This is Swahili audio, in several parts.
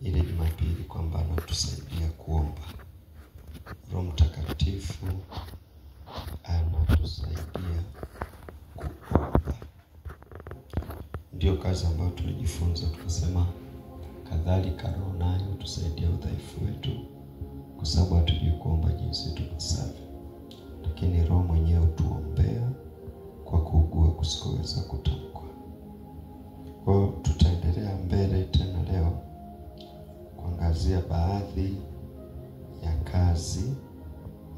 ile Jumapili kwamba anatusaidia kuomba. Roho Mtakatifu anatusaidia kuomba. Ndio kazi ambayo tulijifunza, tukasema kadhalika Roho naye hutusaidia udhaifu wetu, kwa sababu hatujui kuomba jinsi tupasavyo, lakini Roho mwenyewe hutuombea kwa kuugua kusikoweza kutamkwa. Kwa hiyo tutaendelea mbele tena leo kuangazia baadhi ya kazi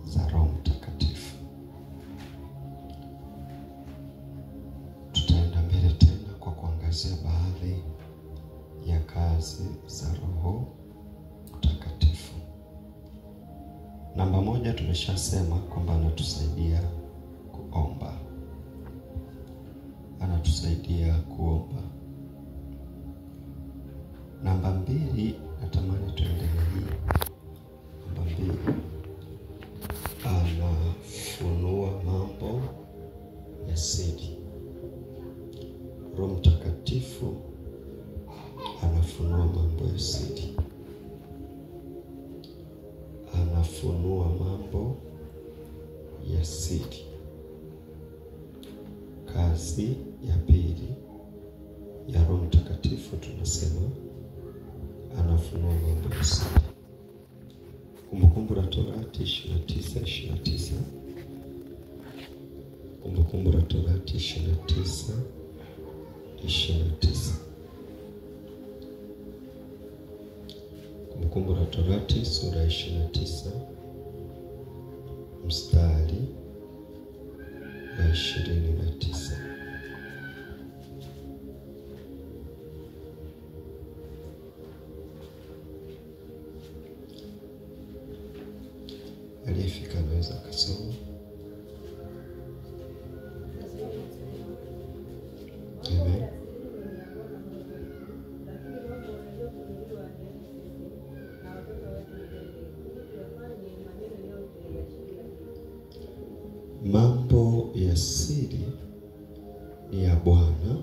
za Roho Mtakatifu. Tutaenda mbele tena kwa kuangazia baadhi ya kazi za Roho Mtakatifu. Namba moja, tumeshasema kwamba anatusaidia kuomba. Anatusaidia kuomba. Namba mbili, natamani tuendelee hii. Namba mbili, anafunua mambo ya siri. Roho Mtakatifu anafunua mambo ya siri. Anafunua mambo ya siri. Kazi ya pili ya Roho Mtakatifu tunasema anafunua mambo ya siri. Kumbukumbu la Torati 29:29. Kumbukumbu la Torati 29:29. Kumbukumbu la Torati sura 29 mstari wa 29. Aliyefika anaweza akasoma. Amen. Mambo ya siri ni ya Bwana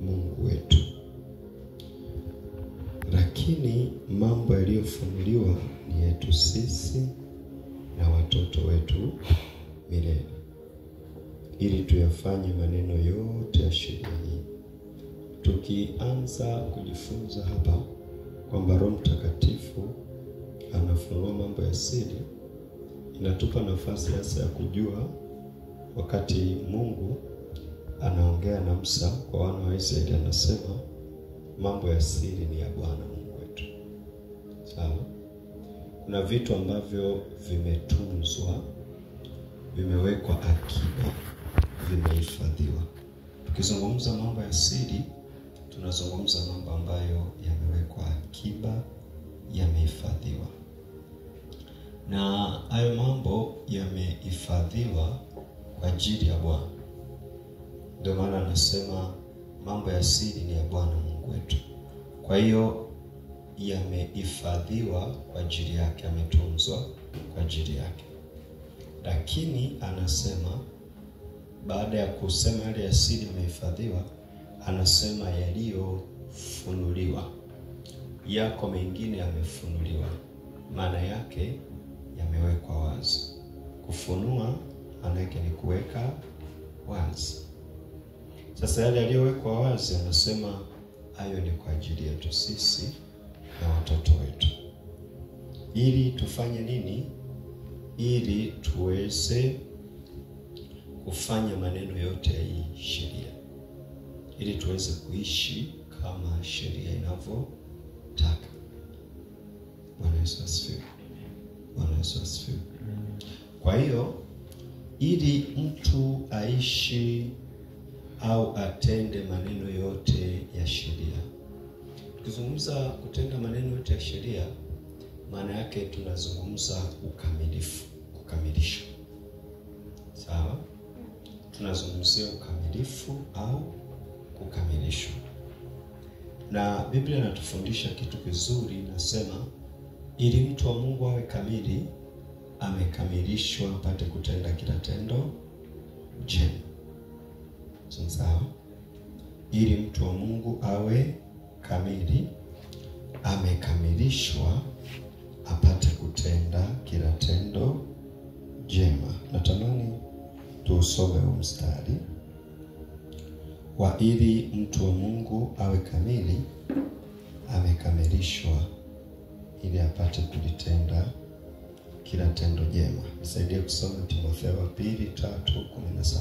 Mungu wetu, lakini mambo yaliyofunuliwa ni yetu sisi na watoto wetu milele, ili tuyafanye maneno yote ya sheria hii. Tukianza kujifunza hapa kwamba Roho Mtakatifu anafunua mambo ya siri, inatupa nafasi hasa ya kujua wakati Mungu anaongea na Musa kwa wana wa Israeli, anasema mambo ya siri ni ya Bwana Mungu wetu. Sawa? Kuna vitu ambavyo vimetunzwa, vimewekwa akiba, vimehifadhiwa. Tukizungumza mambo ya siri, tunazungumza mambo ambayo yamewekwa akiba, yamehifadhiwa. Na hayo mambo yamehifadhiwa kwa ajili ya Bwana. Ndio maana anasema mambo ya siri ni ya Bwana Mungu wetu. Kwa hiyo yamehifadhiwa kwa ajili yake, yametunzwa kwa ajili yake. Lakini anasema baada ya kusema yale ya siri yamehifadhiwa, anasema yaliyofunuliwa. Yako mengine yamefunuliwa, maana yake yamewekwa wazi. Kufunua maana yake ni kuweka wazi. Sasa yale yaliyowekwa wazi, anasema hayo ni kwa ajili yetu sisi na watoto wetu. Ili tufanye nini? Ili tuweze kufanya maneno yote ya hii sheria, ili tuweze kuishi kama sheria inavyotaka. Bwana Yesu asifiwe. Bwana Yesu asifiwe. Kwa hiyo ili mtu aishi au atende maneno yote ya sheria. Tukizungumza kutenda maneno yote ya sheria, maana yake tunazungumza ukamilifu, kukamilisha. Sawa? Tunazungumzia ukamilifu au kukamilishwa. Na Biblia inatufundisha kitu kizuri, inasema ili mtu wa Mungu awe kamili, amekamilishwa apate kutenda kila tendo jema. Sawa? Ili mtu wa Mungu awe kamili, amekamilishwa apate kutenda kila tendo jema. Natamani tuusome huu mstari wa ili mtu wa Mungu awe kamili, amekamilishwa ili apate kulitenda kila tendo jema. Nisaidie kusoma Timotheo wa 2:3-17.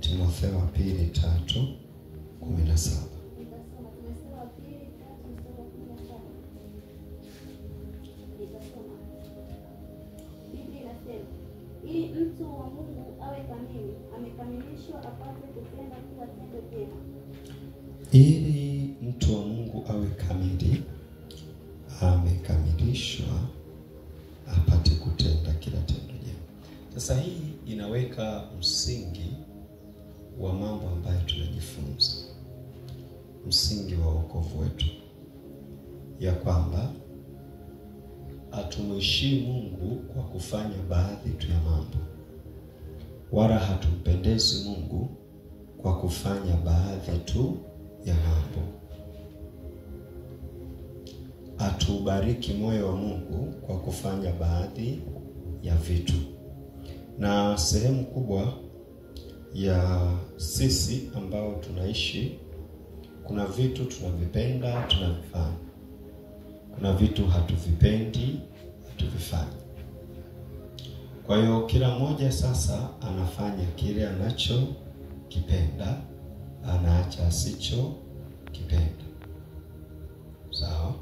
Timotheo wa 2:3-17. Ili mtu wa Mungu awe kamili, amekamilishwa apate kutenda kila tendo jema. Ili mtu wa Mungu awe kamili, amekamilishwa apate kutenda kila tendo jema. Sasa hii inaweka msingi wa mambo ambayo tunajifunza, msingi wa wokovu wetu, ya kwamba hatumheshimu Mungu kwa kufanya baadhi tu ya mambo, wala hatumpendezi Mungu kwa kufanya baadhi tu ya mambo. Hatubariki moyo wa Mungu kwa kufanya baadhi ya vitu. Na sehemu kubwa ya sisi ambao tunaishi, kuna vitu tunavipenda tunavifanya, kuna vitu hatuvipendi hatuvifanyi. Kwa hiyo kila mmoja sasa anafanya kile anachokipenda, anaacha asichokipenda. Sawa?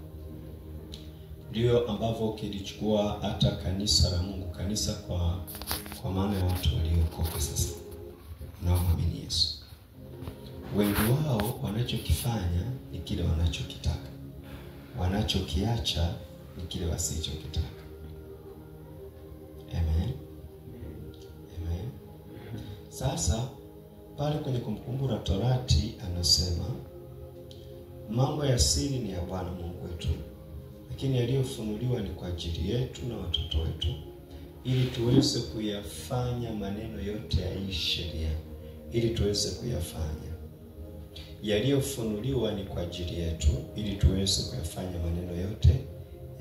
Ndio ambavyo kilichukua hata kanisa la Mungu, kanisa kwa maana ya watu waliokoka sasa wanaoamini Yesu. Wengi wao wanachokifanya ni kile wanachokitaka, wanachokiacha ni kile wasichokitaka. Amen. Amen. Sasa pale kwenye Kumbukumbu la Torati anasema mambo ya siri ni ya Bwana Mungu wetu, lakini yaliyofunuliwa ni kwa ajili yetu na watoto wetu, ili tuweze kuyafanya maneno yote ya hii sheria, ili tuweze kuyafanya. Yaliyofunuliwa ni kwa ajili yetu, ili tuweze kuyafanya maneno yote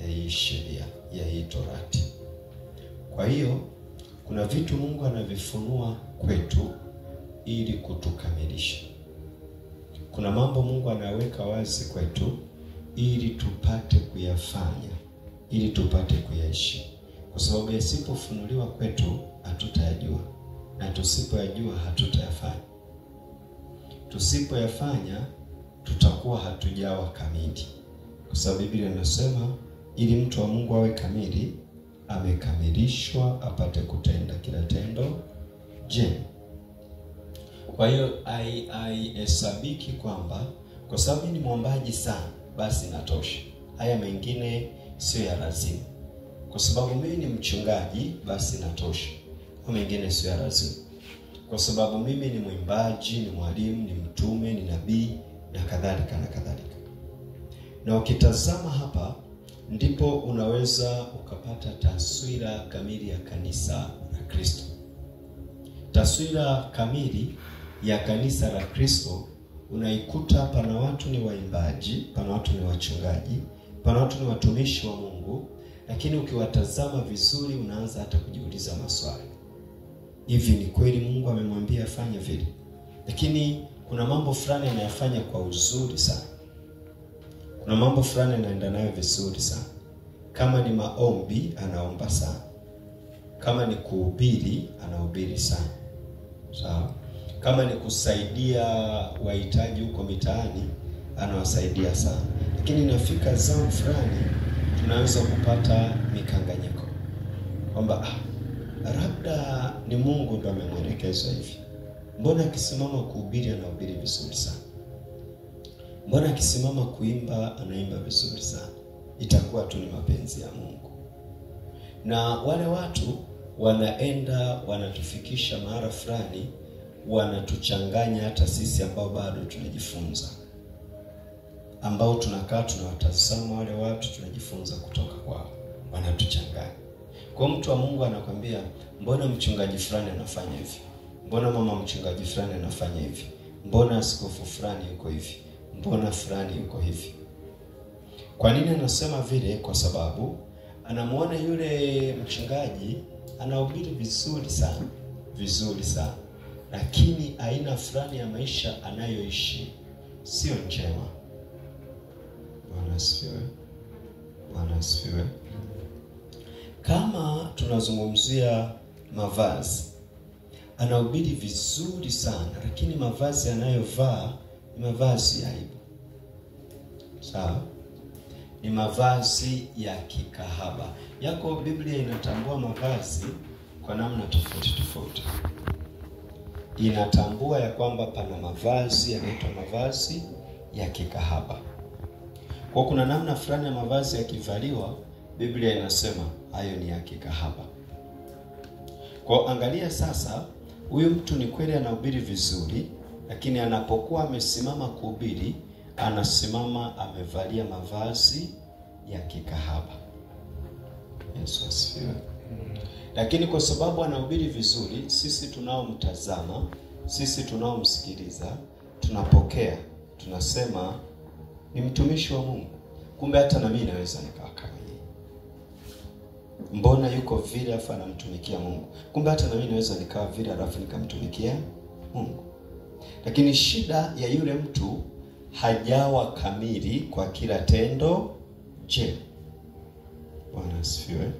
ya hii sheria, ya hii Torati. Kwa hiyo kuna vitu Mungu anavifunua kwetu ili kutukamilisha. Kuna mambo Mungu anaweka wazi kwetu ili tupate kuyafanya, ili tupate kuyaishi. Kwa sababu yasipofunuliwa kwetu hatutayajua, na tusipoyajua hatutayafanya. Tusipoyafanya tutakuwa hatujawa kamili. Kwa sababu Biblia inasema ili mtu wa Mungu awe kamili, amekamilishwa apate kutenda kila tendo jema. Kwa hiyo haihesabiki kwamba kwa sababu ni mwombaji sana basi natosha, haya mengine sio ya lazima. Kwa sababu mimi ni mchungaji basi natosha, haya mengine sio ya lazima. Kwa sababu mimi ni mwimbaji, ni mwalimu, ni mtume, ni nabii na kadhalika na kadhalika. Na ukitazama hapa ndipo unaweza ukapata taswira kamili ya kanisa la Kristo. Taswira kamili ya kanisa la Kristo unaikuta pana watu ni waimbaji, pana watu ni wachungaji, pana watu ni watumishi wa Mungu, lakini ukiwatazama vizuri unaanza hata kujiuliza maswali. Hivi ni kweli Mungu amemwambia afanye vile? Lakini kuna mambo fulani anayafanya kwa uzuri sana. Kuna mambo fulani anaenda nayo vizuri sana. Kama ni maombi anaomba sana. Kama ni kuhubiri anahubiri sana. Sawa? Kama ni kusaidia wahitaji huko mitaani anawasaidia sana. Lakini inafika zamu fulani tunaanza kupata mikanganyiko kwamba labda ni Mungu ndo amemwelekeza hivi. Mbona akisimama kuhubiri anahubiri vizuri sana? Mbona akisimama kuimba anaimba vizuri sana? Itakuwa tu ni mapenzi ya Mungu. Na wale watu wanaenda wanatufikisha mahali fulani, wanatuchanganya hata sisi ambao bado tunajifunza, ambao tunakaa tunawatazama wale watu tunajifunza kutoka kwao, wanatuchanganya. Kwa mtu wa Mungu anakuambia mbona mchungaji fulani anafanya hivi, mbona mama mchungaji fulani anafanya hivi, mbona askofu fulani yuko hivi, mbona fulani yuko hivi? Kwa nini anasema vile? Kwa sababu anamuona yule mchungaji anahubiri vizuri sana, vizuri sana, lakini aina fulani ya maisha anayoishi sio njema. Bwana asifiwe. Bwana asifiwe. Kama tunazungumzia mavazi, anahubiri vizuri sana, lakini mavazi anayovaa ni mavazi ya aibu. Sawa? Ni mavazi ya kikahaba. Yako Biblia inatambua mavazi kwa namna tofauti tofauti. Inatambua ya kwamba pana mavazi yanaitwa mavazi ya kikahaba. Kwa kuna namna fulani ya mavazi yakivaliwa, Biblia inasema hayo ni ya kikahaba. Kwa angalia sasa, huyu mtu ni kweli anahubiri vizuri, lakini anapokuwa amesimama kuhubiri, anasimama amevalia mavazi ya kikahaba. Yesu asifiwe. Lakini kwa sababu anahubiri vizuri, sisi tunaomtazama, sisi tunaomsikiliza, tunapokea, tunasema ni mtumishi wa Mungu. Kumbe hata na mimi naweza nikawa kama yeye. Mbona yuko vile afa anamtumikia Mungu? Kumbe hata na mimi naweza nikawa vile alafu nikamtumikia Mungu. Lakini shida ya yule mtu, hajawa kamili kwa kila tendo jema. Bwana asifiwe.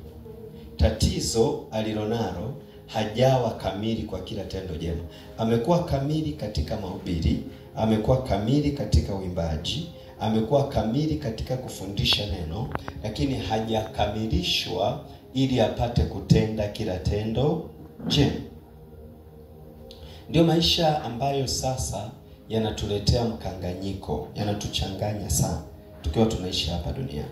Tatizo alilonalo, hajawa kamili kwa kila tendo jema. Amekuwa kamili katika mahubiri, amekuwa kamili katika uimbaji, amekuwa kamili katika kufundisha neno, lakini hajakamilishwa ili apate kutenda kila tendo jema. Ndio maisha ambayo sasa yanatuletea mkanganyiko, yanatuchanganya sana tukiwa tunaishi hapa duniani.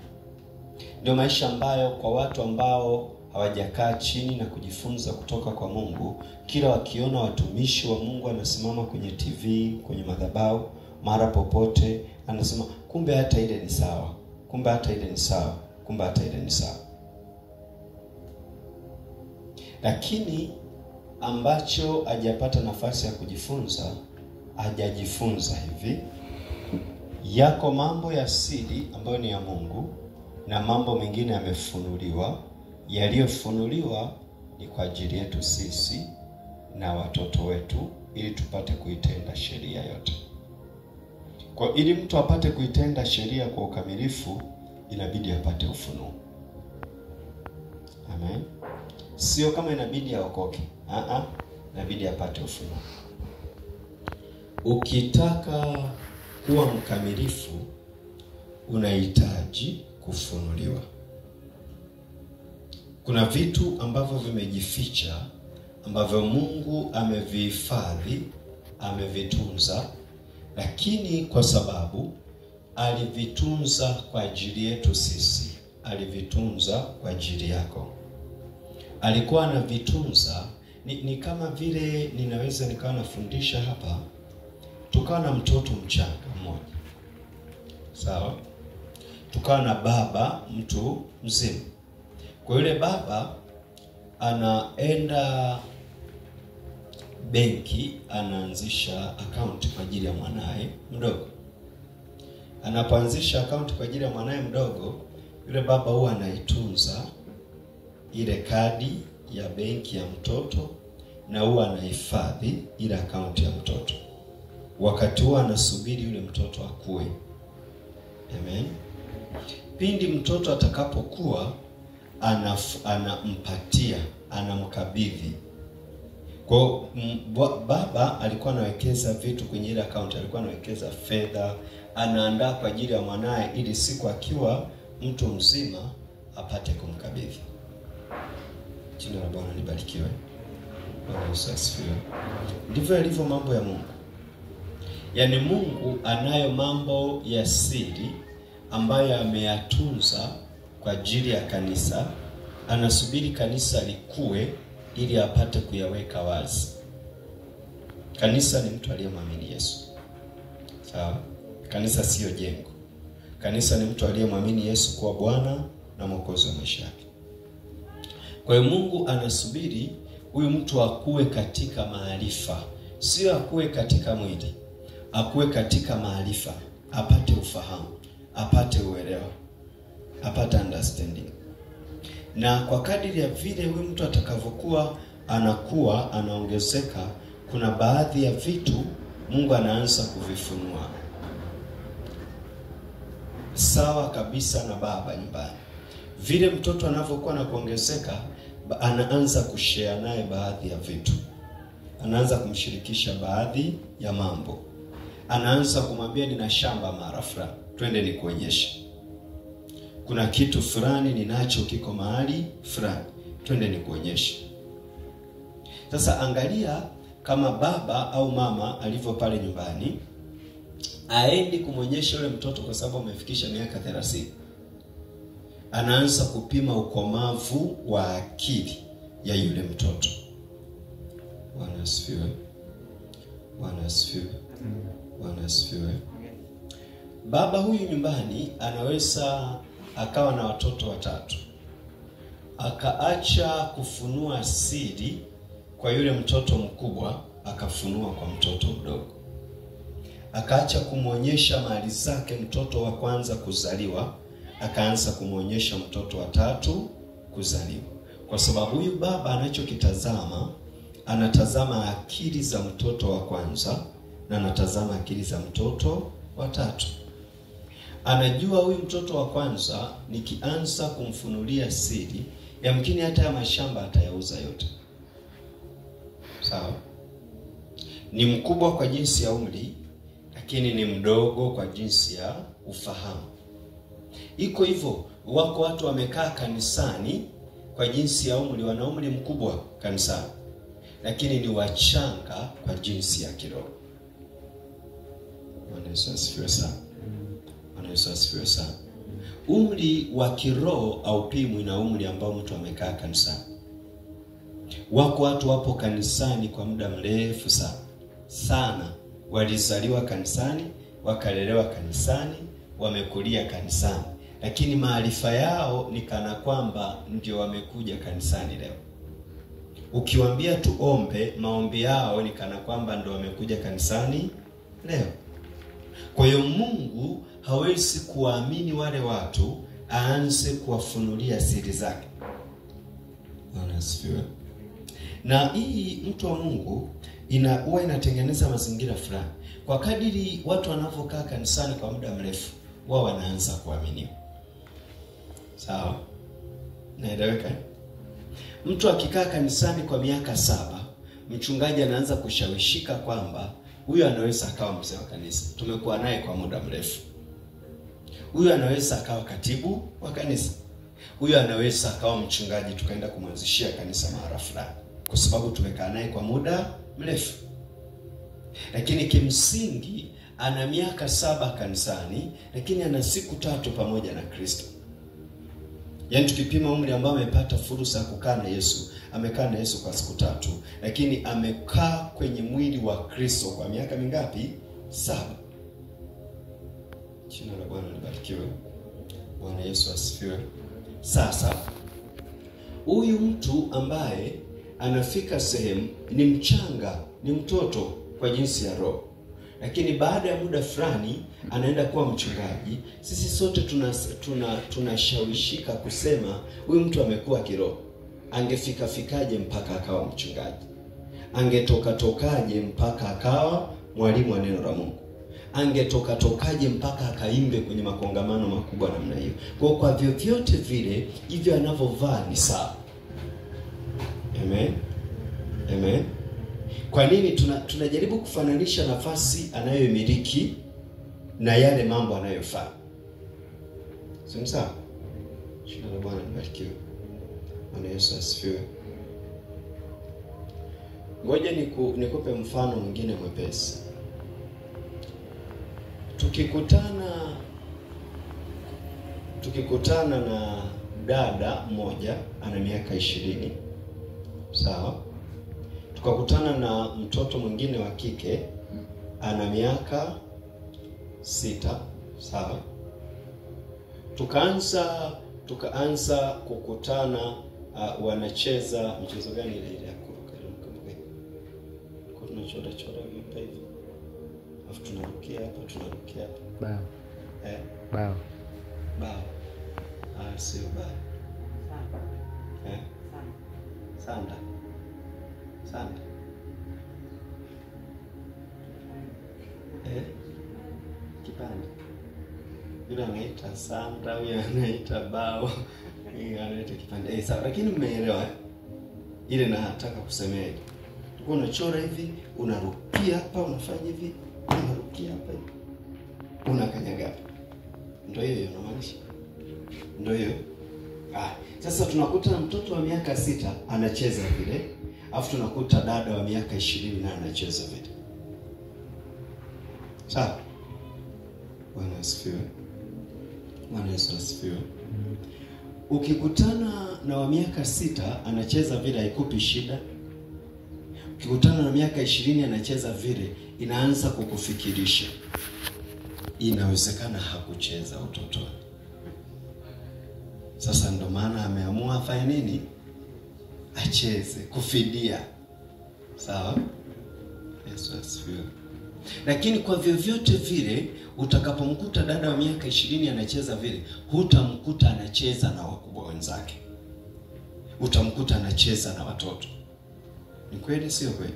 Ndio maisha ambayo kwa watu ambao hawajakaa chini na kujifunza kutoka kwa Mungu, kila wakiona watumishi wa Mungu anasimama kwenye TV, kwenye madhabahu, mara popote, anasema kumbe hata ile ni sawa, kumbe hata ile ni sawa, kumbe hata ile ni sawa. Lakini ambacho hajapata nafasi ya kujifunza, hajajifunza hivi, yako mambo ya siri ambayo ni ya Mungu na mambo mengine yamefunuliwa. Yaliyofunuliwa ni kwa ajili yetu sisi na watoto wetu, ili tupate kuitenda sheria yote. Kwa ili mtu apate kuitenda sheria kwa ukamilifu, inabidi apate ufunuo. Amen. Sio kama inabidi aokoke. Inabidi apate ufunuo. Ukitaka kuwa mkamilifu, unahitaji kufunuliwa. Kuna vitu ambavyo vimejificha, ambavyo Mungu amevihifadhi, amevitunza, lakini kwa sababu alivitunza kwa ajili yetu sisi, alivitunza kwa ajili yako. Alikuwa anavitunza. Ni kama vile ninaweza nikawa nafundisha hapa, tukawa na mtoto mchanga mmoja, sawa? Tukawa na baba mtu mzima. Kwa yule baba anaenda benki, anaanzisha account kwa ajili ya mwanae mdogo. Anapoanzisha account kwa ajili ya mwanae mdogo, yule baba huwa anaitunza ile kadi ya benki ya mtoto na huwa anahifadhi ile account ya mtoto. Wakati huwa anasubiri yule mtoto akue. Amen. Pindi mtoto atakapokuwa, anampatia, anamkabidhi. Kwa baba alikuwa anawekeza vitu kwenye ile account, alikuwa anawekeza fedha, anaandaa kwa ajili ya mwanae ili siku akiwa mtu mzima apate kumkabidhi. Jina la Bwana libarikiwe. Bwana Yesu asifiwe. Ndivyo yalivyo mambo ya Mungu. Yaani Mungu anayo mambo ya siri ambayo ameyatunza kwa ajili ya kanisa. Anasubiri kanisa likue ili apate kuyaweka wazi. Kanisa ni mtu aliyemwamini Yesu. Sawa? Kanisa sio jengo. Kanisa ni mtu aliyemwamini Yesu kuwa Bwana na Mwokozi wa maisha yake. Kwa hiyo Mungu anasubiri huyu mtu akue katika maarifa, sio akue katika mwili, akue katika maarifa. apate ufahamu, apate uelewa, apate understanding. Na kwa kadiri ya vile huyu mtu atakavyokuwa anakuwa anaongezeka, kuna baadhi ya vitu Mungu anaanza kuvifunua. Sawa kabisa na baba nyumbani. Vile mtoto anavyokuwa na kuongezeka, anaanza kushare naye baadhi ya vitu. Anaanza kumshirikisha baadhi ya mambo. Anaanza kumwambia nina shamba mara fulani, twende nikuonyeshe. Kuna kitu fulani ninacho kiko mahali fulani, twende nikuonyeshe. Sasa angalia kama baba au mama alivyo pale nyumbani, aendi kumwonyesha yule mtoto kwa sababu amefikisha miaka 30. Anaanza kupima ukomavu wa akili ya yule mtoto. Bwana asifiwe. Bwana asifiwe. Bwana asifiwe. Baba huyu nyumbani anaweza akawa na watoto watatu, akaacha kufunua siri kwa yule mtoto mkubwa, akafunua kwa mtoto mdogo. Akaacha kumuonyesha mali zake mtoto wa kwanza kuzaliwa, akaanza kumuonyesha mtoto wa tatu kuzaliwa. Kwa sababu huyu baba anachokitazama, anatazama akili za mtoto wa kwanza na anatazama akili za mtoto wa tatu. Anajua huyu mtoto wa kwanza nikianza kumfunulia siri, yamkini hata ya mashamba atayauza yote. Sawa? Ni mkubwa kwa jinsi ya umri, lakini ni mdogo kwa jinsi ya ufahamu. Iko hivyo, wako watu wamekaa kanisani kwa jinsi ya umri, wana umri mkubwa kanisani, lakini ni wachanga kwa jinsi ya kiroho. Bwana Yesu asifiwe sana. Bwana Yesu asifiwe sana. Umri wa kiroho haupimwi na umri ambao mtu amekaa kanisani. Wako watu wapo kanisani kwa muda mrefu sana sana, walizaliwa kanisani, wakalelewa kanisani, wamekulia kanisani, lakini maarifa yao ni kana kwamba ndio wamekuja kanisani leo. Ukiwaambia tuombe, maombi yao ni kana kwamba ndio wamekuja kanisani leo. Kwa hiyo Mungu hawezi kuamini wale watu aanze kuwafunulia siri zake. Bwana asifiwe. Na hii, mtu wa Mungu, huwa inatengeneza mazingira fulani. Kwa kadiri watu wanavyokaa kanisani kwa muda mrefu, wao wanaanza kuaminiwa. Sawa? Naeleweka? Mtu akikaa kanisani kwa miaka 7, mchungaji anaanza kushawishika kwamba huyu anaweza akawa mzee wa kanisa, tumekuwa naye kwa muda mrefu. Huyu anaweza akawa katibu wa kanisa. Huyu anaweza akawa mchungaji, tukaenda kumwanzishia kanisa mara fulani, kwa sababu tumekaa naye kwa muda mrefu. Lakini kimsingi ana miaka 7 kanisani, lakini ana siku 3 pamoja na Kristo. Yaani tukipima umri ambao amepata fursa ya kukaa na Yesu, amekaa na Yesu kwa siku 3, lakini amekaa kwenye mwili wa Kristo kwa miaka mingapi? 7. Jina la Bwana libarikiwe. Bwana Yesu asifiwe. Sasa huyu mtu ambaye anafika sehemu ni mchanga, ni mtoto kwa jinsi ya roho, lakini baada ya muda fulani anaenda kuwa mchungaji. Sisi sote tunashawishika kusema huyu mtu amekuwa kiroho. Angefika fikaje mpaka akawa mchungaji? Angetoka tokaje mpaka akawa mwalimu wa neno la Mungu? Angetoka tokaje mpaka akaimbe kwenye makongamano makubwa namna hiyo? Kwa vyovyote vile hivyo anavyovaa ni sawa. Amen. Amen. Kwa nini tunajaribu kufananisha nafasi anayomiliki na yale mambo anayofanya? Sio sawa? Jina la Bwana libarikiwe. Bwana Yesu asifiwe. Ngoja nikupe mfano mwingine mwepesi. Tukikutana na dada mmoja ana miaka 20, sawa? Tukakutana na mtoto mwingine wa kike ana miaka 6, sawa? Tukaanza kukutana, wanacheza mchezo gani ile ya kuruka ile mkumbuke? Kuna chora chora vipi hivi? Alafu tunarukia hapa, tunarukia hapa. Bao. Bao. Bao. Ah, sio bao. Sanda. Sanda. Kipande. Yule anaita sanda, huyu anaita bao, huyu anaita kipande. Sawa, lakini mmeelewa ile nataka kusemeje. Ulikuwa unachora hivi, unarukia hapa, unafanya hivi, unarukia hapa hivi. Unakanyaga hapa. Ndio hiyo hiyo unamaanisha. Ndio hiyo. Sasa tunakuta mtoto wa miaka 6 anacheza vile, alafu tunakuta dada wa miaka 20 na anacheza vile. Sawa? Bwana asifiwe. Bwana Yesu asifiwe. Ukikutana na wa miaka 6 anacheza vile, haikupi shida. Ukikutana na miaka 20 anacheza vile, inaanza kukufikirisha. Inawezekana hakucheza utotoni. Sasa ndo maana ameamua afanye nini? Acheze, kufidia. Sawa? Yesu asifiwe. Lakini kwa vyovyote vile utakapomkuta dada wa miaka 20 anacheza vile, hutamkuta anacheza na wakubwa wenzake. Utamkuta anacheza na watoto. Ni kweli sio kweli?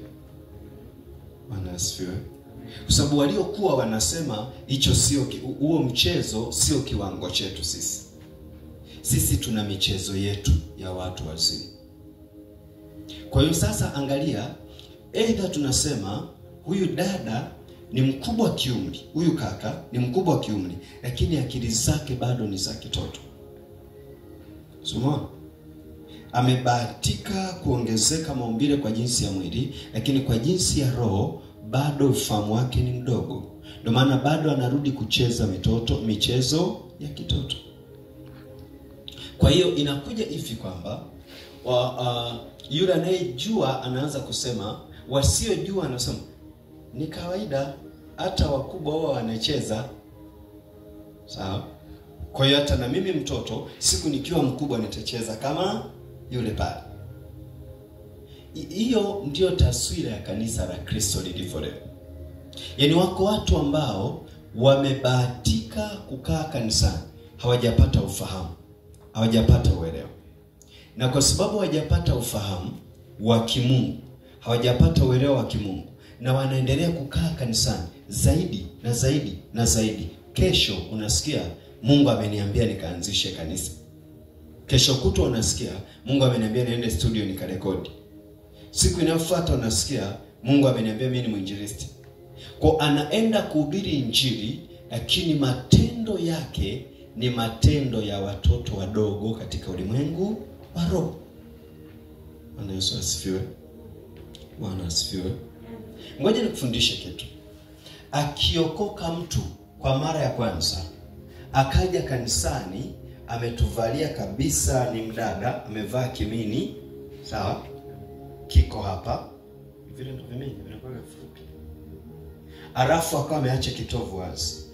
Bwana asifiwe. Kwa sababu waliokuwa wanasema hicho sio, huo mchezo sio kiwango chetu sisi. Sisi tuna michezo yetu ya watu wazima. Kwa hiyo sasa angalia, either tunasema huyu dada ni mkubwa kiumri, huyu kaka ni mkubwa kiumri, lakini akili zake bado ni za kitoto. Sio? Amebahatika kuongezeka maumbile kwa jinsi ya mwili, lakini kwa jinsi ya roho bado ufahamu wake ni mdogo. Ndio maana bado anarudi kucheza michezo ya kitoto. Kwa hiyo inakuja hivi kwamba yule anayejua anaanza kusema, wasiojua anasema ni kawaida, hata wakubwa wao wanacheza. Sawa? Kwa hiyo hata na mimi mtoto siku nikiwa mkubwa nitacheza kama yule pale. Hiyo ndio taswira ya kanisa la Kristo lilivyo leo. Yaani wako watu ambao wamebahatika kukaa kanisani, hawajapata ufahamu, hawajapata uelewa. Na kwa sababu hawajapata ufahamu wa kimungu, hawajapata uelewa wa kimungu, na wanaendelea kukaa kanisani zaidi na zaidi na zaidi. Kesho unasikia Mungu ameniambia nikaanzishe kanisa. Kesho kutwa unasikia Mungu ameniambia niende studio nikarekodi. Siku inayofuata unasikia Mungu ameniambia mimi ni mwinjilisti. Kwa anaenda kuhubiri injili, lakini matendo yake ni matendo ya watoto wadogo katika ulimwengu wa roho. Bwana Yesu asifiwe. Bwana asifiwe. Ngoja nikufundishe kitu. Akiokoka mtu kwa mara ya kwanza, akaja kanisani, ametuvalia kabisa, ni mdada, amevaa kimini, sawa? Kiko hapa. Vile ndio vimini vinakuwa fupi. Alafu akawa ameacha kitovu wazi.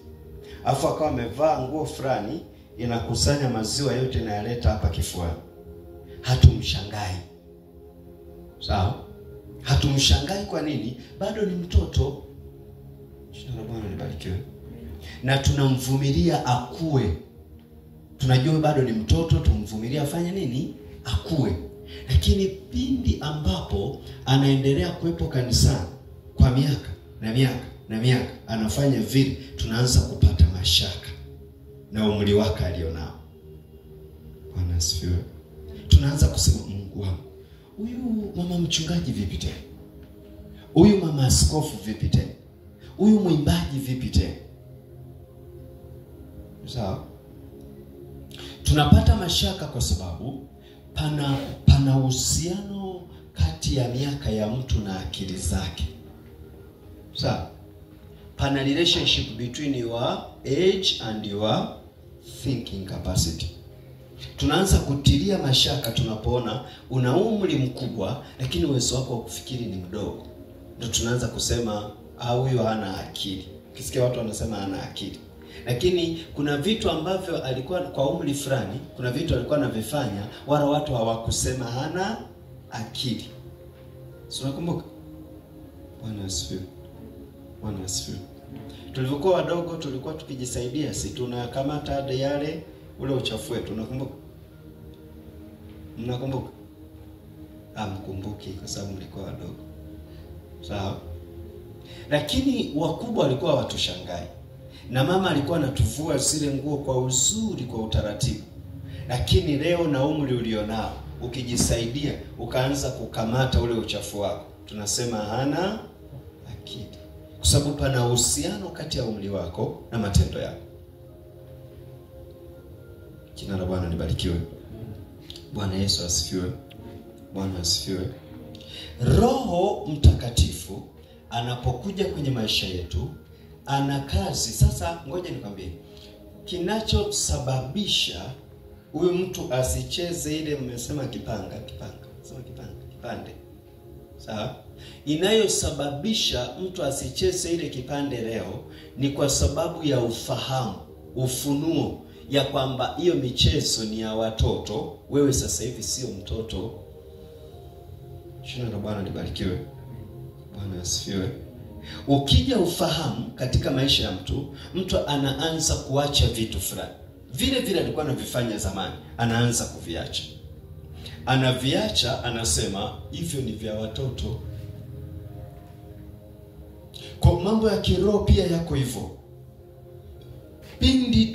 Alafu akawa amevaa nguo fulani inakusanya maziwa yote na yaleta hapa kifuani. Hatumshangai. Sawa? Hatumshangai kwa nini? Bado ni mtoto. Jina la Bwana libarikiwe. Na tunamvumilia akue. Tunajua bado ni mtoto, tumvumilia afanye nini? Akue. Lakini pindi ambapo anaendelea kuwepo kanisani kwa miaka na miaka na miaka, anafanya vile, tunaanza kupata mashaka na umri wake alionao. Bwana asifiwe. Tunaanza kusema, Mungu wangu, huyu mama mchungaji vipi tena? Huyu mama askofu vipi tena? Huyu mwimbaji vipi tena? Sawa? Tunapata mashaka kwa sababu pana uhusiano kati ya miaka ya mtu na akili zake. Sawa? Pana relationship between your age and your thinking capacity. Tunaanza kutilia mashaka tunapoona una umri mkubwa lakini uwezo wako wa kufikiri ni mdogo. Ndio tunaanza kusema huyu hana akili. Ukisikia watu wanasema hana akili. Lakini kuna vitu ambavyo alikuwa kwa umri fulani, kuna vitu alikuwa anavifanya wala watu hawakusema hana akili. Si unakumbuka? Bwana asifiwe. Bwana asifiwe. Tulivyokuwa wadogo tulikuwa tukijisaidia, si tunakamata hadi yale ule uchafu wetu, unakumbuka? Mnakumbuka? Hamkumbuki kwa sababu mlikuwa wadogo. Sawa? Lakini wakubwa walikuwa watushangai. Na mama alikuwa anatuvua zile nguo kwa uzuri, kwa utaratibu. Lakini leo na umri ulionao, ukijisaidia ukaanza kukamata ule uchafu wako, tunasema hana akili. Kwa sababu pana uhusiano kati ya umri wako na matendo yako. Jina la Bwana libarikiwe. Bwana Yesu asifiwe. Bwana asifiwe. Roho Mtakatifu anapokuja kwenye maisha yetu ana kazi. Sasa ngoja nikwambie kinachosababisha huyu mtu asicheze ile, mmesema kipanga, sema kipanga, kipande. Sawa? Inayosababisha mtu asicheze ile kipande leo ni kwa sababu ya ufahamu, ufunuo ya kwamba hiyo michezo ni ya watoto, wewe sasa hivi sio mtoto. Jina la Bwana libarikiwe. Bwana asifiwe. Ukija ufahamu katika maisha ya mtu, mtu anaanza kuacha vitu fulani. Vile vile alikuwa anavifanya zamani, anaanza kuviacha. Anaviacha, anasema hivyo ni vya watoto. Kwa mambo ya kiroho pia yako hivyo. Pindi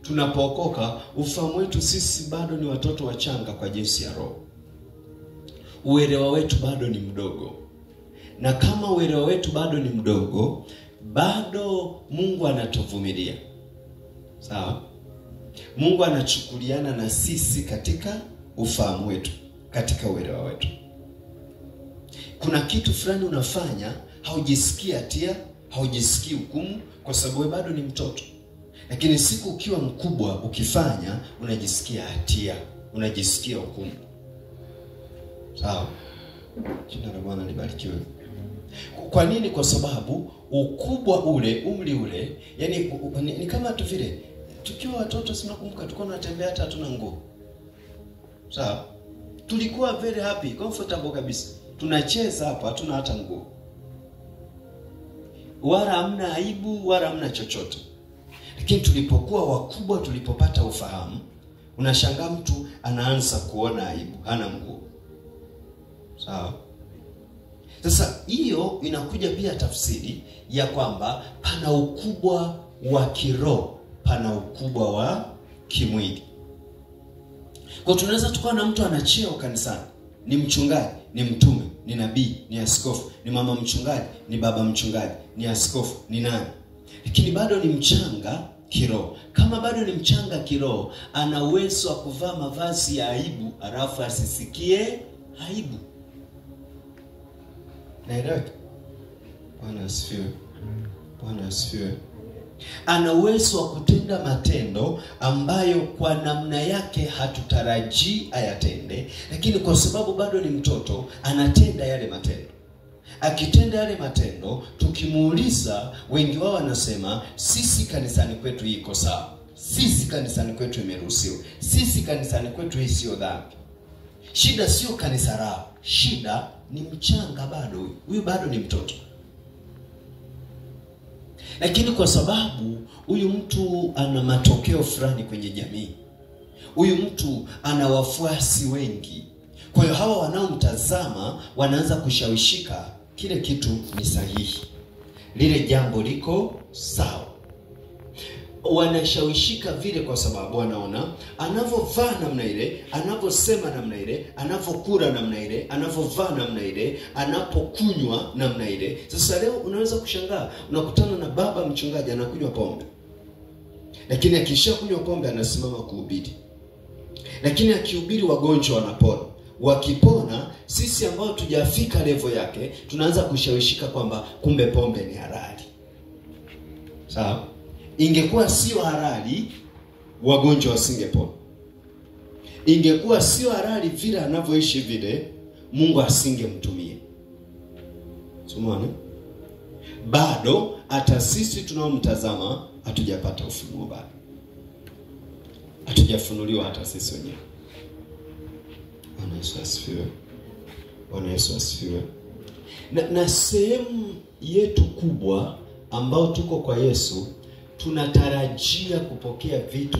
tunapookoka, ufahamu wetu sisi bado ni watoto wachanga kwa jinsi ya roho. Uelewa wetu bado ni mdogo. Na kama uelewa wetu bado ni mdogo, bado Mungu anatuvumilia. Sawa? Mungu anachukuliana na sisi katika ufahamu wetu, katika uelewa wetu. Kuna kitu fulani unafanya, haujisikii hatia, haujisikii hukumu, kwa sababu wewe bado ni mtoto. Lakini siku ukiwa mkubwa ukifanya, unajisikia hatia, unajisikia hukumu. Sawa? Jina la Bwana libarikiwe. Kwa nini? Kwa sababu ukubwa ule, umri ule, yani ni kama tu vile tukiwa watoto, si mnakumbuka tulikuwa tunatembea hata hatuna nguo. Sawa? Tulikuwa very happy, comfortable kabisa. Tunacheza hapa hatuna hata nguo. Wala hamna aibu, wala hamna chochote. Lakini tulipokuwa wakubwa, tulipopata ufahamu, unashangaa mtu anaanza kuona aibu, hana nguo. Sawa? Sasa hiyo inakuja pia tafsiri ya kwamba pana ukubwa wa kiroho, pana ukubwa wa kimwili. Kwa tunaweza tukawa na mtu ana cheo kanisani, ni mchungaji, ni mtume, ni nabii, ni askofu, ni mama mchungaji, ni baba mchungaji, ni askofu, ni nani, lakini bado ni mchanga kiroho. Kama bado ni mchanga kiroho, ana uwezo wa kuvaa mavazi ya aibu alafu asisikie aibu. Naelewa? Bwana asifiwe. Bwana asifiwe. Ana uwezo wa kutenda matendo ambayo kwa namna yake hatutarajii ayatende, lakini kwa sababu bado ni mtoto anatenda yale matendo. Akitenda yale matendo, tukimuuliza, wengi wao wanasema sisi kanisani kwetu iko sawa, sisi kanisani kwetu imeruhusiwa, sisi kanisani kwetu hii sio dhambi. Shida sio kanisa lao, shida ni mchanga bado huyu. Huyu bado ni mtoto. Lakini kwa sababu huyu mtu ana matokeo fulani kwenye jamii, huyu mtu ana wafuasi wengi, kwa hiyo hawa wanaomtazama wanaanza kushawishika kile kitu ni sahihi, lile jambo liko sawa. Wanashawishika vile kwa sababu wanaona anavovaa namna ile, anavosema namna ile, anavokula namna ile, anavovaa namna ile, anapokunywa namna ile. Sasa leo unaweza kushangaa, unakutana na baba mchungaji anakunywa pombe, lakini akishakunywa pombe anasimama kuhubiri. Lakini akihubiri wagonjwa wanapona. Wakipona, sisi ambao tujafika level yake tunaanza kushawishika kwamba kumbe pombe ni halali. Sawa? Ingekuwa sio halali, wagonjwa wasingepona. Ingekuwa sio halali vile anavyoishi vile, Mungu asingemtumia. Tumeona? Bado hata sisi tunaomtazama hatujapata ufunuo bado. Hatujafunuliwa hata sisi wenyewe. Bwana Yesu asifiwe. Bwana Yesu asifiwe. Na sehemu yetu kubwa ambao tuko kwa Yesu tunatarajia kupokea vitu